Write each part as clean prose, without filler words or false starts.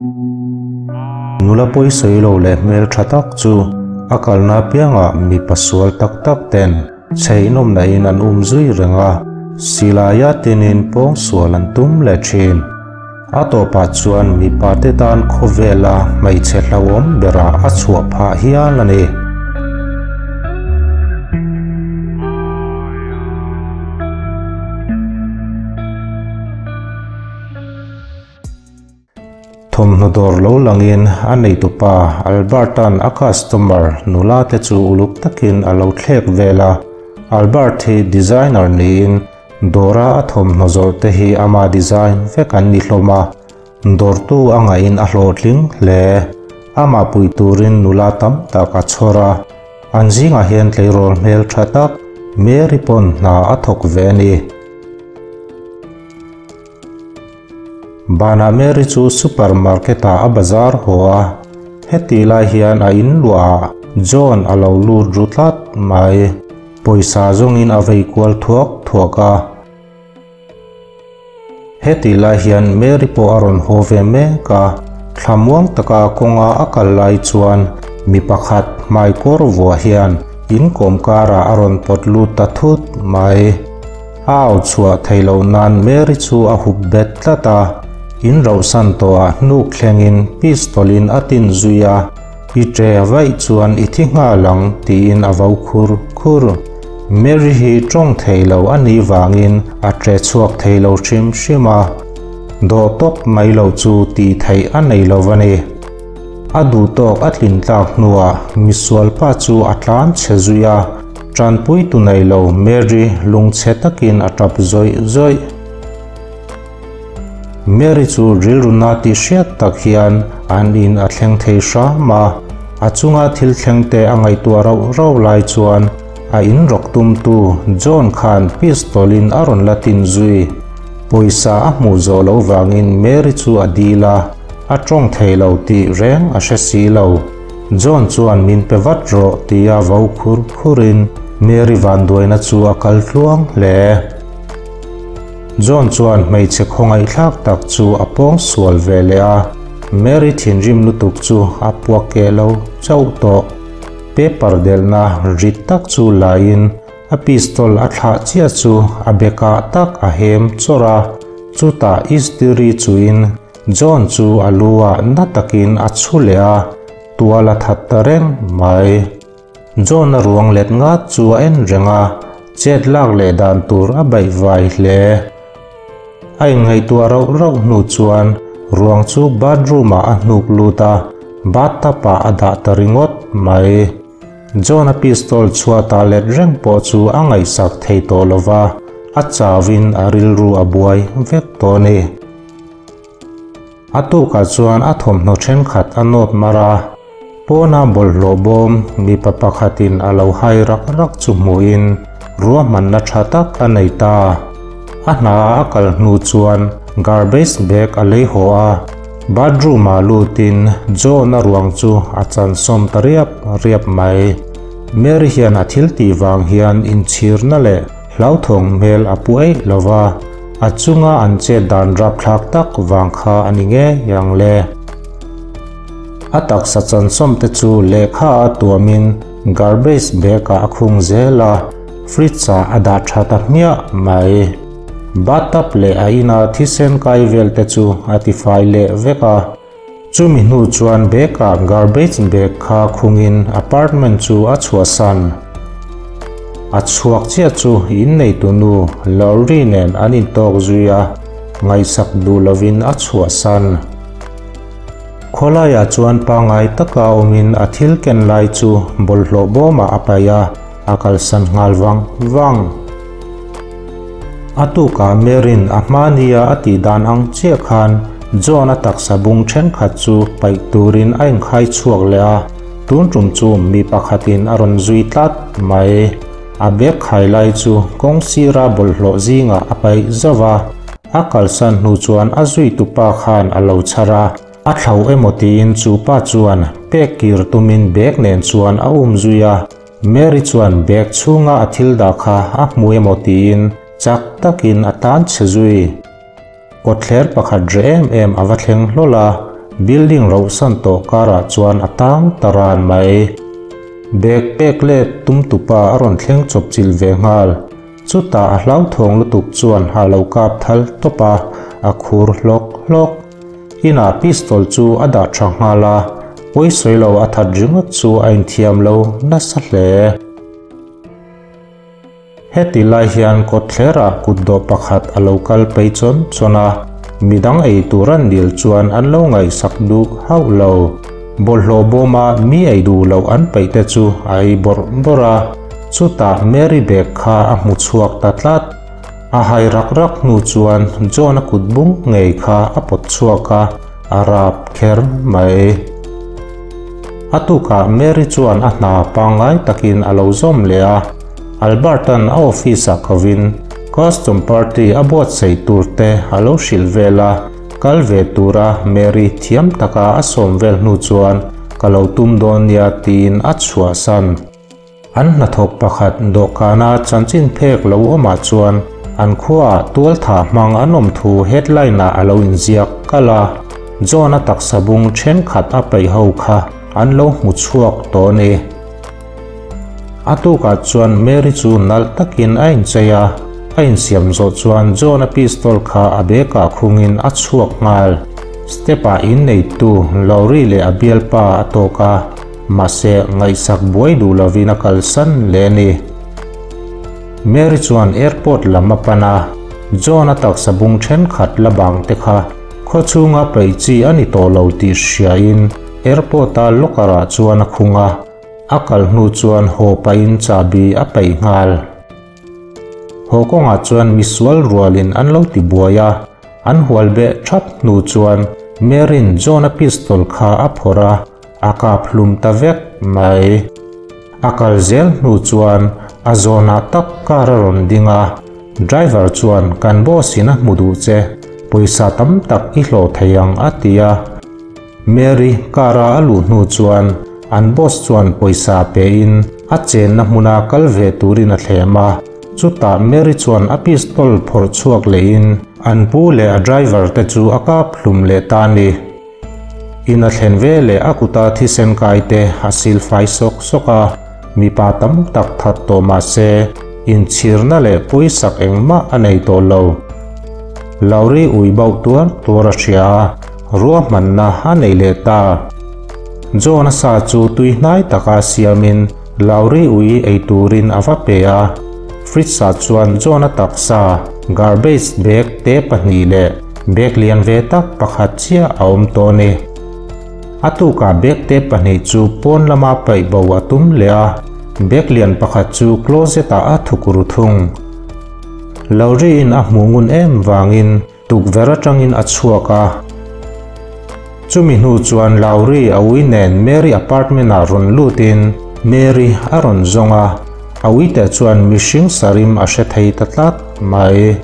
Nula pawisawi lo leh hmel tha tak chu a kalna apiangah mipa sual tak tak ten chheihnawmna in an um zui reng a, silaia tinin pawngsual an tum leh thin. A tawpah chuan mipa te tan khawvela hmeichhe hlauhawm berah a chhuah phah hial a ni. Thawmhnaw dawr lo langin a neitupa Albert-a'n a customer nula te chu uluk takin a lo thlek vel a. Albert hi designer niin dawra a thawmhnaw zawrh te hi ama design vek an ni hlawm a, dawrtu a ngahin a hlawhtling hle. Amah pui turin nula tam tak a chhawr a, an zingah hian tleirawl hmel tha tak Mary pawn hna a thawk ve a ni. Banah Mary chu supermarket ah a bazar haw a, heti lai hian a in luah ah John a lo lut ru tlat mai. Pawisa zawngin a vei kual thuak thuak a. Heti lai hian Mary pawh a rawn haw ve mek a, thlamuang taka kawnga a kal lai chuan mi pakhat hmaikawr vuah hian in kawm karah a rawn pawt lut ta thut mai. A au chhuah theih loh nan Mary chu a hup bet tlat a, in rohsan tawhah hnuk thlengin pistol in a tin zui a, I ṭe vaih chuan i thi nghal ang tiin a vo khur khur. Mary hi ṭawng thei lo a nih vangin a ṭe chhuak thei lo hrim hrim a, dawh tawp mai lo chu tih theih a nei lo a ni. A duh tawk a tlin tlak hnuah misualpa chu a tlan chhe zui a, Tanpui tu nei lo Mary lungchhe takin a tap zawih zawih. Mary chu rilru na tih hriat tak hian an in a thleng thei hram a, a chunga thil thleng te a ngaihtuah rauh rauh lai chuan a in rawk tumtu John khan pistol in a rawn la tin zui. Pawisa a hmuh zawh loh vangin Mary chu a dil a, a tawng thei lo tih reng a hre si lo. John chuan min pe vat rawh tia vo khur khurin Mary vanduaina chu a kal tluang hle. John chuan hmeichhe khawngaihthlak tak chu a pawng sual ve leh a, Mary thinrim lutuk chu a puak keh lo chauh tawh. Paper delhna rit tak chu laiin a pistol a thlah chiah chu a bekah tak a hem chawrh a, chutah istiri chuin John chu a lu ah na takin a chhu leh a, tual a that ta reng mai. John a ruang let ngat chu a en reng a, chet lak leh dan tur a baih vai hle. A inngaihtuah rauh rauh hnu chuan ruang chu bathroom ah a hnuk lut a, bathtub ah a dah ta ringawt mai. John a pistol chhuat ah let reng pawh chu a ngaihsak thei tawh lova, a chau in a rilru a buai vek tawh a ni. A tukah chuan a thawmhnaw thenkhat a nawt mar a, pawna bawlhhlawh bawm mipa pakhatin a lo hai rak rak chu hmuhin ruahmanna tha tak a nei ta. A hna a kal hnu chuan garbage bag a lei haw a, bathroom ah lutin John-a ruang chu a chansawm ta riap riap mai. Mary hian a thil tih vang hian inchhirna leh Hlauthawng hmel a pu eih lo va, a chunga an chet dan rapthlak tak vang kha a ni ngei ang le. A taksa chansawm te chu lehkha a tuamin garbage bag ah a khung zel a, fridge ah a dah tha ta hmiah mai. Bathtub leh a ina thisen kai vel te chu a tifai leh vek a. Chumi hnu chuan bag-ah garbage bag kha khungin apartment chu a chhuahsan. A chhuak chiah chu inneitunu Lorry nen an intawk zui a, ngaihsak duh lovin a chhuahsan. Khawlaiah chuan pangngai taka awmin a thil ken lai chu bawlhhlawh bawmah a paih a, a kalsan nghal vang vang. A tukah Mary'n a hmania a tih dan ang chiah khan John-a taksa bung thenkhat chu paih turin a inkhai chhuak leh a, tun tum chu mi pakhatin a rawn zui tlat mai. A bag khai lai chu kawng sira bawlhhlawh zingah a paih zauh a, a kalsan hnu chuan a zuitupa khan a lo chhar a, a thlo emaw tiin chu pa chuan pek kir tumin bag nen chuan a um zui a. Mary chuan bag chhunga a thil dah kha a hmu emaw tiin chak takin a tan chhe zui. Kawtthler pakhat reh em em a va thleng hlawl a, Building rauhsan tawh karah chuan a tang ta ran mai. Bag pek let tum tupa a rawn thleng chawp chilh ve nghal. Chutah a hlauthawng lutuk chuan a lo kap thal tawp a, a khur hlawk hlawk. Inah pistol chu a dah tha nghal a, pawisawi lo a that ringawt chu a inthiam lo nasa hle. Heti lai hian kawtthlerah kutdawh pakhat a lo kal phei chawn chawn a, midang ei tur an dil chuan an lo ngaihsak duh hauh lo. Bawlhhlawh bawma mi ei duh loh an peih te chu a ei bawrh bawrh a, chutah Mary bag kha a hmu chhuak ta tlat. A hai rak rak hnu chuan John-a kut bung ngei kha a pawt chhuak a, a rap kher mai. A tukah Mary chuan a hna pangngai takin a lo zawm leh a, Albert-a'n a office-ah kovin custom party a buatsaih tur te a lo hrilh vel a, kal ve tura Mary thiam taka a sawm vel hnu chuan ka lo tum dawn nia tiin a chhuahsan. An hnathawk pakhat dawhkana chanchin phek lo awmah chuan an khuaah tualthah hmang an awm thu headline-ah a lo inziak kalh a, John-a taksa bung thenkhat a peih ho kha an lo hmu chhuak tawh a ni. A tukah chuan Mary chu nalh takin a inchei a, a insiam zawh chuan John-a pistol kha a bag-ah khungin a chhuak nghal. Step-ah inneitu Lowry leh a bialpa a tawk a. Mahse, ngaihsak buai duh lovin a kalsan leh a ni. Mary chuan airport lam a pan a, John-a taksa bung thenkhat la bang te kha khaw chhunga peih chi a ni tawh lo tih hriain airport-a locker-ah chuan a khung a, a kal hnu chuan haw pahin chahbi a peih nghal. Haw kawngah chuan misual rualin an lo ti buai a, an hual beh thap hnu chuan Mary'n John-a pistol kha a phawrh a, A kap hlum ta vek mai. A kal zel hnu chuan a zawnah tak car a rawn ding a, driver chuan kan boss in a hmu duh che, pawisa tam tak i hlawh thei ang a ti a. Mary car a a luh hnu chuan an boss chuan pawisa pe in a chenna hmuna kal ve turin a thlem a, chutah Mary chuan a pistol phawrh chhuak leh in an pu leh a driver te chu a kap hlum leh ta a ni. In a thlen ve leh a kuta thisen kai te a sil fai sawk sawk a, mipa tam tak that tawh mah se inchhirna leh pawisak engmah a nei tawh lo. Lauri ui bauh tuar tuar a hria a, ruahmanna a nei leh ta. John-a sa chu tui hnai taka siamin Lauri ui ei turin a va pe a, fridge-ah chuan John-a taksa garbage bag te pahnih leh Bag lian ve tak pakhat chiah a awm tawh a ni. A tukah bag te pahnih chu pawn lama paih bo a tum leh a, bag lian pakhat chu closet ah a thuk ru thung. Lorry in a hmuh ngun em vangin tukverh atangin a chhuak a. Chumi hnu chuan Lowry a ui nen Mary apartment ah rawn lutin Mary a rawn zawng a, a uite chuan mihring sarim a hre thei ta tlat mai.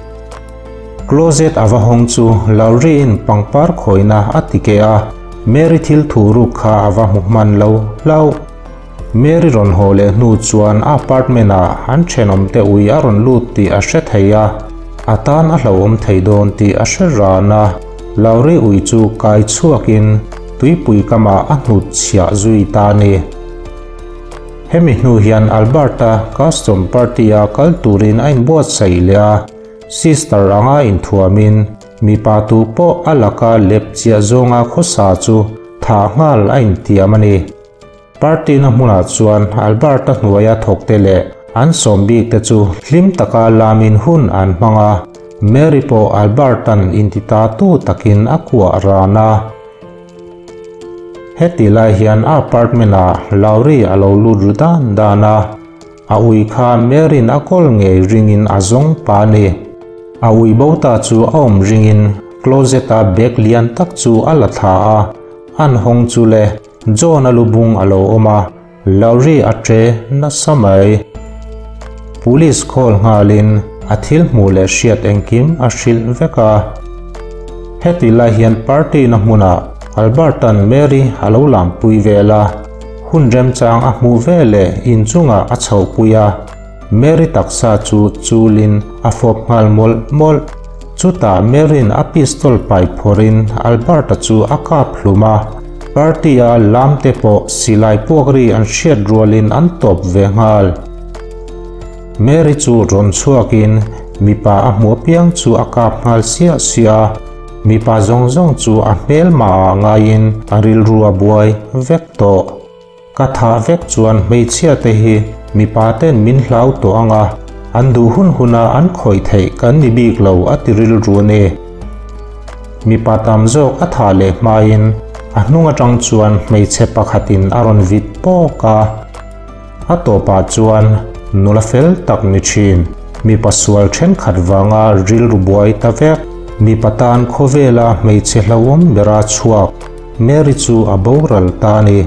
Closet a va hawng chu Lauri-in pangpar khawina a ti keh a, Mary thil thu ruk kha a va hmu hman lo hlauh. Mary rawn haw leh hnu chuan a apartment ah an thenawmte ui a rawn lut tih a hre thei a, a tan a hlauhawm thei dawn tih a hre ran a, Lauri ui chu kai chhuakin tuipui kamah a hnut chhiah zui ta a ni. Hemi hnu hian Albert-a custom party-a kal turin a inbuatsaih leh a, Sister anga inthuamin mipa tu pawh a laka lep chiah zawnga khawsa chu thah nghal a intiam a ni. Party-na hmunah chuan Albert-a hnuaia thawkte leh an sawm bikte chu hlim taka lamin hun an hmang a, Mary pawh Albert-a'n intitatu takin a kuah ran a. Heti lai hian a apartment-ah Lauri a lo lut ru dan dan a. A ui kha Mary'n a kawl ngei ringin a zawng pa a ni. A ui bo ta chu a awm ringin closet-a bag lian tak chu a la thla a, an hawng chu le John-a lubung a lo awm a, Lauri a ṭe nasa mai. Police call nghalin a thil hmuh leh hriat engkim a hrilh vek a. Heti lai hian party-na hmunah Albert-a'n Mary a lo lampui vel a. Hun remchang a hmuh ve leh inchungah a chhohpui a, Mary taksa chu chulin a fawp nghal mawlh mawlh. Chutah Mary'n a pistol pai phawrhin Albert-a chu a kap hlum a, party-a lamte pawh silai puak ri an hriat rualin an tawp ve nghal. Mary chu rawn chhuakin mipa a hmuh apiang chu a kap nghal siah siah a, mipa zawng zawng chu a hmelmahah ngaiin a rilru a buai vek tawh. Ka thah vek chuan hmeichhia te hi mipa ten min hlau tawh ang a, an duh hun huna an khawih theih kan ni bik lo a ti rilru a ni. Mipa tam zawk a thah leh hmain a hnung atang chuan hmeichhe pakhatin a rawn vit pawk a. A tawpah chuan nula fel tak ni thin, mipa sual thenkhat vanga rilru buai ta vek, mipa tan khawvela hmeichhe hlauhawm bera chhuak Mary chu a boral ta a ni.